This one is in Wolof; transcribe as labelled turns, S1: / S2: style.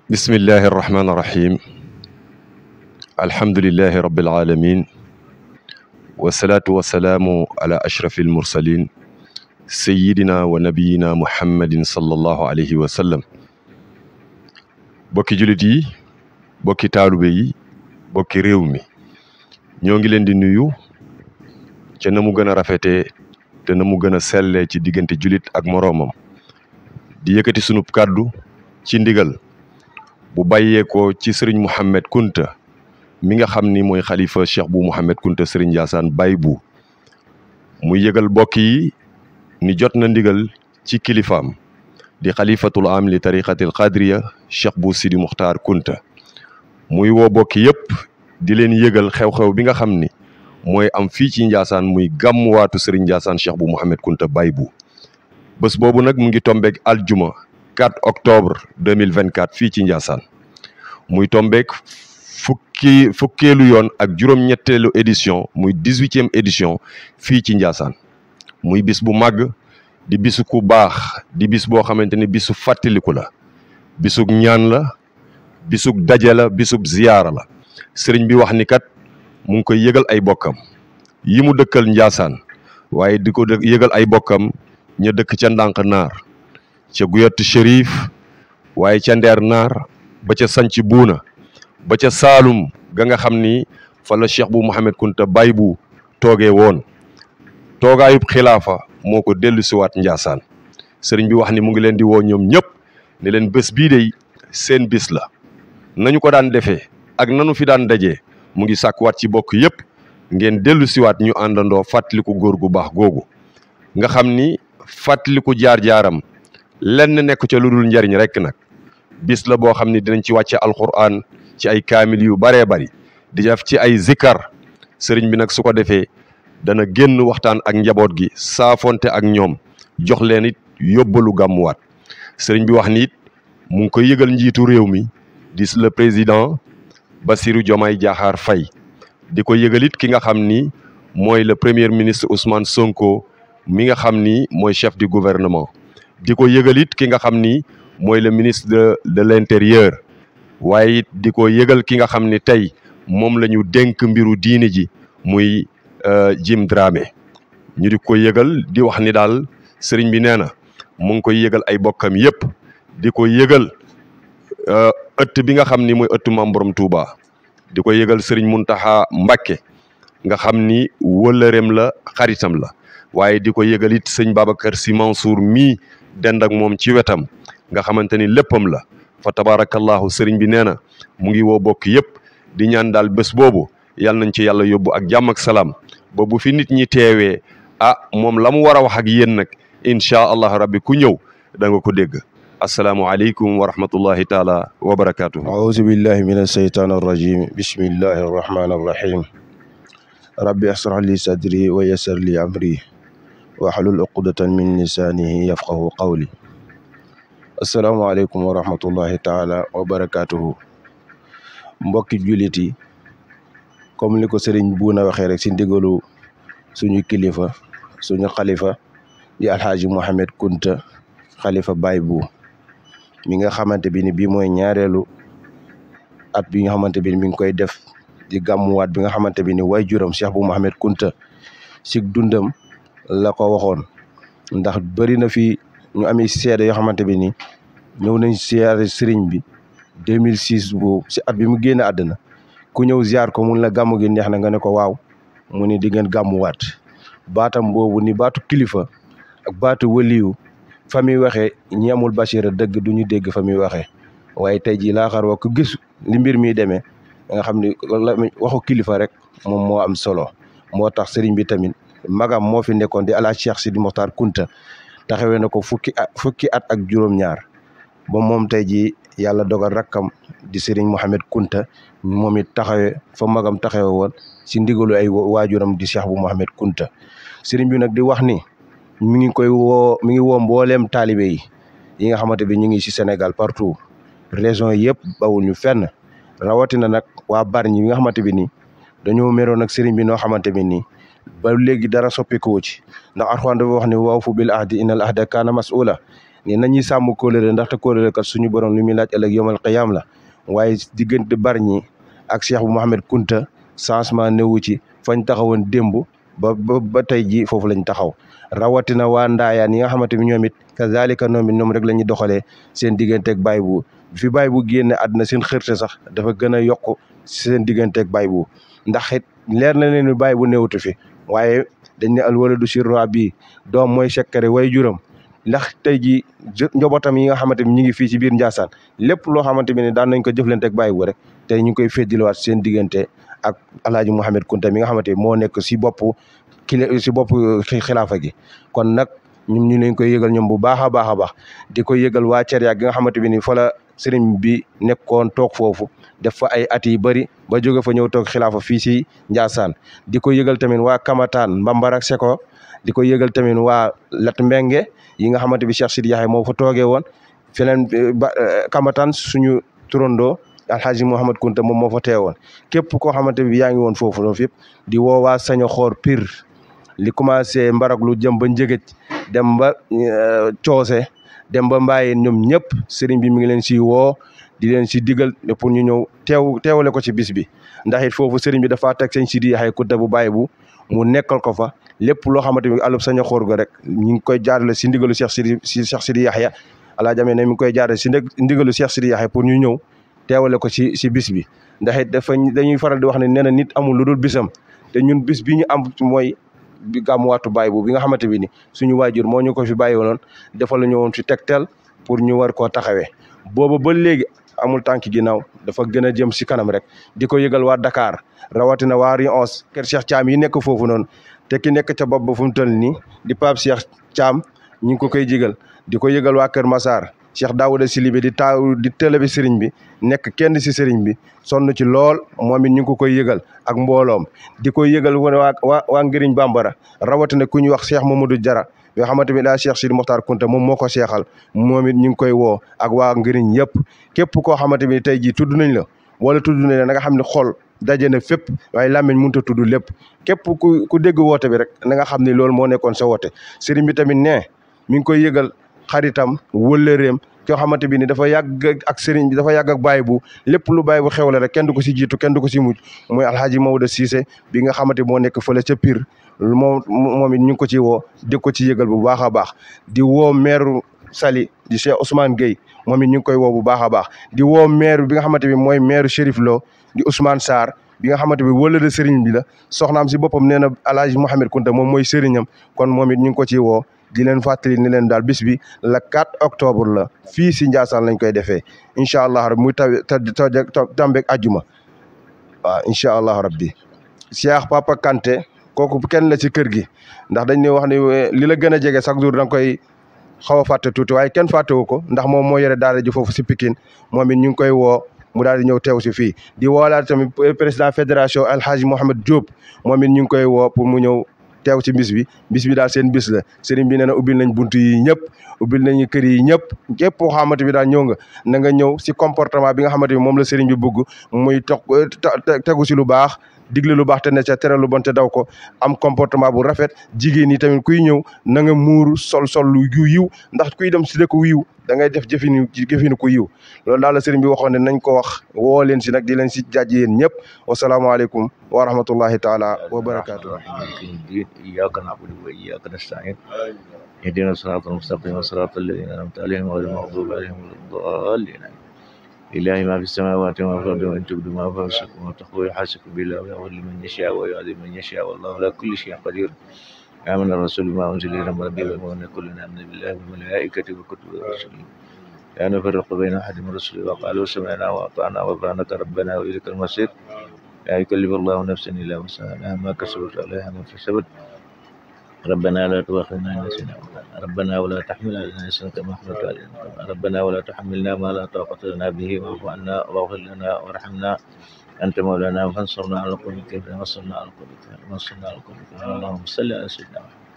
S1: bismillahi irrahmani irrahim alhamdulilahi rabilalamin wasalaatu wasalaamu ala ashrafi almursalin sayidina wa nabiyina muhammadin sallallahu alayhi wa sallam. bokki jullit yi, bokki taalube yi, bokki réew mi, ñoo ngi leen di nuyu ca na mu gën a rafetee te na mu gën a sellee ci diggante jullit ak moroomam, di yëkkati sunub kàddu ci ndigal bu bàyyeekoo ci sëriñ Mouhamed Kunta mi nga xam ni mooy xalifa cheikh bu Mouhamed Kunta sëriñ Ndiassane Baye bu muy yëgal bokk yi ni jot na ndigal ci kilifaam di xalifatul am li tariqatil qadriya cheikh bu Sidi Muxtaar Kunta muy woo bokk yëpp di leen yëgal xew-xew bi nga xam ni mooy am fii ci Ndiassane muy gàmmuwaatu sëriñ Ndiassane cheikh bu Mouhamed Kunta Baye bu bés boobu nag mu ngi tombeeg aljuma 4 octobre 2024 fii ci Ndiassane muy tombeek fukkeelu yoon ak juróom-ñetteelu édition muy 18e édition fii ci Ndiassane muy bis bu màgg di bisu ku baax di bis boo xamante ni bisu fàttaliku la, bisug ñaan la, bisug daje la, bisub ziyaara la. sëriñ bi wax ni kat mu ngi koy yëgal ay bokkam yi mu dëkkal Ndiassane waaye di ko yëgal ay bokkam ña dëkk ca ndànk naar, ca Guyot Chérif, waaye ca Ndeer Naar ba ca Sanc Buuna ba ca Saalum ga nga xam ni fa la cheikh bu Mouhamed Kunta Baye bu toogee woon toogaayub xilaafa moo ko dellu siwaat Ndiassane. sëriñ bi wax ni mu ngi leen di woo ñoom ñëpp ne leen bés bii de seen bis la, nañu ko daan defee ak nanu fi daan dajee mu ngi sàkkuwaat ci bokk yëpp ngeen dellu siwaat ñu àndandoo fàttaliku góor gu baax googu nga xam ni fàttaliku jaar-jaaram lenn nekk ca lu dul njariñ rek nag. bis la boo xam ne dinañ ci wàcce alquran ci ay kaamil yu baree bari di def ci ay zikkar. sëriñ bi nag su ko defee dana génn waxtaan ak njaboot gi saafonte ak ñoom jox leen it yóbbalu gàmmuwaat. sëriñ bi wax ni it mu ngi koy yëgal njiitu réew mi di le président Bassirou Diomaye Diakhar Faye, di ko yëgal it ki nga xam ni mooy le premier ministre Ousmane Sonko mi nga xam ni mooy chef du gouvernement, di ko yëgal it ki nga xam ni mooy le ministre de l'intérieur, waaye it di ko yëgal ki nga xam ni tey moom la ñu dénk mbiru diine ji muy Jim Dramé. ñu di ko yëgal di wax ni daal sëriñ bi nee na mu ngi koy yëgal ay bokkam yëpp, di ko yëgal ëtt bi nga xam ni mooy ëttu Maam Borom Touba, di ko yëgal sëriñ Muntaxa Mbàkke nga xam ni wëllëreem la, xaritam la, waaye di ko yëgal it sëñ Babacar Sy Mansour mii dend ak moom ci wetam nga xamante ni léppam la fa tabarakallahu. sëriñ bi nee na mu ngi woo bokk yëpp di ñaan daal bés boobu yàlla nañ ci yàlla yóbbu ak jàmm ak salaam ba bu fi nit ñi teewee moom la mu war a wax ak yéen nag inchaa allah rabbi ku ñëw da nga ko dégg. asalaamualeykum wa rahmatullahi taala wa barakatuhu.
S2: aouzu billahi min alsheytaan arrajim bismillahi arrahmani arrahim rabbi ashrah li sadri wa yassir li amri wahlul uqdatan min lisaanihi yafqahu qawli. asalaamaaleykum wa rahmatullahi taala wa barakatuhu. mbokki jullit yi, comme ni ko sëriñ Buuna waxee rek si ndigalu suñu kilifa suñu xalifa di alxaaji Mouhamed Kunta xalifa Baye bu mi nga xamante bi ni bii mooy ñaareelu at bi nga xamante bi ni mi ngi koy def di gàmmuwaat bi nga xamante bi ni way juram cheikh bu Mouhamed Kunta si dundam la ko waxoon. ndax bëri na fi ñu amee seede yoo xamante bi ni ñëw nañ siyaare sëriñ bi 2006 boobu si at bi mu génn àddina ku ñëw ziar ko mun la gàmmu gi neex na nga ne ko waaw mu ni di ngeen gàmmuwaat. baatam boobu ni baatu kilifa ak baatu waliyu fa muy waxee ñi amul Bachira dëgg du ñu dégg fa muy waxee. waaye tey jii laa xar wa ku gis li mbir mi demee nga xam ni waxu kilifa rek moom moo am solo. moo tax sëriñ bi tamit magam moo fi nekkoon di ala Cheikh Sidi Mokhtar Kunta taxawee na ko fukki at ak juróom-ñaar ba moom tey jii yàlla dogal rakkam di sëriñ Mouhamed Kunta moom it taxawee fa magam taxawe woon si ndigalu ay waajuram di Cheikh bu Mouhamed Kunta. sëriñ bi nag di wax ni mi ngi woo mbooleem taalibe yi nga xamante bi ñu ngi si Sénégal partout région yëpp bawul ñu fenn, rawatina nag waa Bargny nga xamante bi ni dañoo meroon ak sëriñ bi noo xamante bi nii ba léegi dara soppeekoo ci. ndax Alxuraan dafa wax ni waaw fu bil ahdi innal ahda kaana mas'uula ne nañuy sàmm kóolëre ndaxte kóolëre kat suñu borom li muy laaj ëllëg yomal qiyaam la waaye diggante Bargny ak Cheikh bu Mouhamed Kunta changement newu ci fañ taxawoon démb ba tey ji foofu lañ taxaw rawatina waa Ndaayaan yi nga xamante ni ñoom it kazalika ñoom rek la ñuy doxalee seen digganteeg Baye bu fi Baye bu génne àdduna seen xërte sax dafa gën a yokk seen digganteeg Baye bu ndax it leer na leen ni Baye bu néewtu fi waaye dañ ne al waladu sirru abi doom mooy sekkare way juram ndax tey ji njabootam yi nga xamante ni ñu ngi fii ci biir Ndiassane lépp loo xamante ni daan nañ ko jëflanteeg Baye bu rek tey ñu ngi koy féddiliwaat seen diggante ak Alaaji Mouhamed Kunta mi nga xamante ni moo nekk si bopp xilaafa gi kon nag ñu leen koy yëgal ñoom bu baax a baax a baax di ko yëgal waa Ceria gi nga xamante ni fa la sëriñ bi nekkoon toog foofu def fa ay at yu bëri ba jóge fa ñëw toog xilaafa fii si Ndiassane di ko yëgal tamit waa Kamataan Mbambar ak Seko di ko yëgal tamit waa Lat Mbenge yi nga xamante bi Cheikh Sidi Yaxya moo fa toogee woon feneen Kamataan suñu turandoo Alhaji Mouhamed Kunta moom moo fa teewoon képp koo xamante bi yaa ngi woon foofu noonu fépp di woo waa Saño Xoor Pire li commencé Mbaraglu jëm ba Njëgëj dem ba Coose dem ba Mbaayeen ñoom ñëpp sëriñ bi mi ngi leen si woo di leen si digal pour ñu ñëw teewale ko ci bis bi ndax it foofu sëriñ bi dafa teg Sëñ Sidi Yaxya Kunta bu Baye bu mu nekkal ko fa lépp loo xamante ni alub Saño Xoor ga rek ñu ngi koy jaarale si ndigalu Cheikh Sidi Yaxya Alaaji Amee ne mi ngi koy jaarale si ndigalu Cheikh Sidi Yaxya pour ñu ñëw teewale ko si bis bi ndax it dañuy faral di wax ne nee na nit amul lu dul bisam te ñun bis bi ñu am mooy bi gàmmuwaatu Baye bu bi nga xamante bi ni suñu waajur moo ñu ko fi bàyyi woon defal la ñu woon fi tegtal pour ñu war koo taxawee booba ba léegi amul tànki ginnaaw dafa gën a jëm si kanam rek di ko yëgal waa Dakar rawatina waa Rue 11 kër Cheikh Thiam yi nekk foofu noonu te ki nekk ca bopp ba fu mu toll nii di Pape Cheikh Thiam ñu ngi ko koy jigal di ko yëgal waa Kër Massar Cheikh Daouda Silibé di télé bi sëriñ bi nekk kenn si sëriñ bi sonn ci lool moom it ñu ngi ko koy yëgal ak mbooloom di koy yëgal waa Ngiriñ Bambara rawatina ku ñuy wax Cheikh Mamadou Diarra yoo xamante ni daa Cheikh Sidi Mokhtar Kunta moom moo ko seexal moom it ñu ngi koy woo ak waa Ngiriñ yëpp képp koo xamante ni tey jii tudd nañ la wala tudd nañ la na nga xam ne xol daje na fépp waaye làmmiñ mënut a tudd lépp képp ku dégg woote bi rek na nga xam ne loolu moo nekkoon sa woote sëriñ bi tamit ne mi ngi koy yëgal xaritam wëllëreem koo xamante bi ni dafa yàgg ak sëriñ bi dafa yàgg ak Baye bu lépp lu Baye bu xewle rek kenn du ko si jiitu kenn du ko si mujj mooy Alhaji Maodo Cissé bi nga xamante moo nekk fële ca Pire moom it ñu ngi ko ci woo di ko ci yëgal bu baax a baax di woo maire Saly di Cheikh Ousmane Gueye moom it ñu ngi koy woo bu baax a baax di woo maire bi nga xamante bi mooy maire Chérif Lo di Ousmane Sarr bi nga xamante bi wëla de sëriñ bi la soxnaam si boppam nee na Alhaji Mouhamed Kunta moom mooy sëriñam kon moom it ñu ngi ko ciy woo di leen fàttali ni leen daal bis bi le 4 octobre la fii si Ndiassane lañ koy defee incha allah rabbi muy tambeeg ajjuma waaw incha allah rabbi Cheikh Papa Kanté kooku kenn la ci kër gi ndax dañ ne wax ni li la gën a jege chaque jour da nga koy xaw a fàtte tuuti waaye kenn fàttewu ko ndax moom moo yore daara ji foofu si Pikine moom it ñu ngi koy woo mu daal di ñëw teew si fii di woolaat tamit président fédération Alhaji Mohamed Diop moom it ñu ngi koy woo pour mu ñëw teew ci bis bi daal seen bis la sëriñ bi nee na ubbil nañ buntu yi ñëpp ubbil nañu kër yi ñëpp képp koo xamante bi daal ñëw nga na nga ñëw si comportement bi nga xamante bi moom la sëriñ bi bëgg muy tegu si lu baax digle lu baax te ne ca tere lu bon te daw ko am comportement bu rafet jigéen ñi tamit kuy ñëw na nga muuru sol lu yiw ndax kuy dem si dëkk yiw da ngay def jëfinu ku yiw loolu daal la sëriñ bi waxoon ne nañ ko wax woo leen si nag di leen si jàjj yéen ñëpp wasalaamaaleykum wa rahmatullahi taala wa barakaatu
S3: iyyaka na'budu wa iyyaka nasta'in ihdina siratal mustaqim siratal ladzina an'amta alayhim ghayril maghdubi alayhim waladdallin لله ما في السماوات وما في الأرض وإن تبدوا ما في أنفسكم وتخفوه يحاسبكم بالله ويغفر لمن يشاء ويعذب من يشاء والله على كل شيء قدير آمن الرسول بما أنزل إليه من ربه والمؤمنون كلنا آمن بالله وملائكته وكتبه ورسله لا نفرق بين أحد من رسله وقالوا سمعنا وأطعنا وغفرانك ربنا وإليك المصير لا يكلف الله نفسا إلا وسعها لها ما كسبت عليها ما كسبت ربنا لا تؤاخذنا إن نسينا ربنا ولا تحمل علينا إصرا كما حملت علينا ربنا ولا تحملنا ما لا طاقة لنا به واعف عنا واغفر لنا وارحمنا أنت مولانا فانصرنا على القوم الكافرين اللهم صل على سيدنا محمد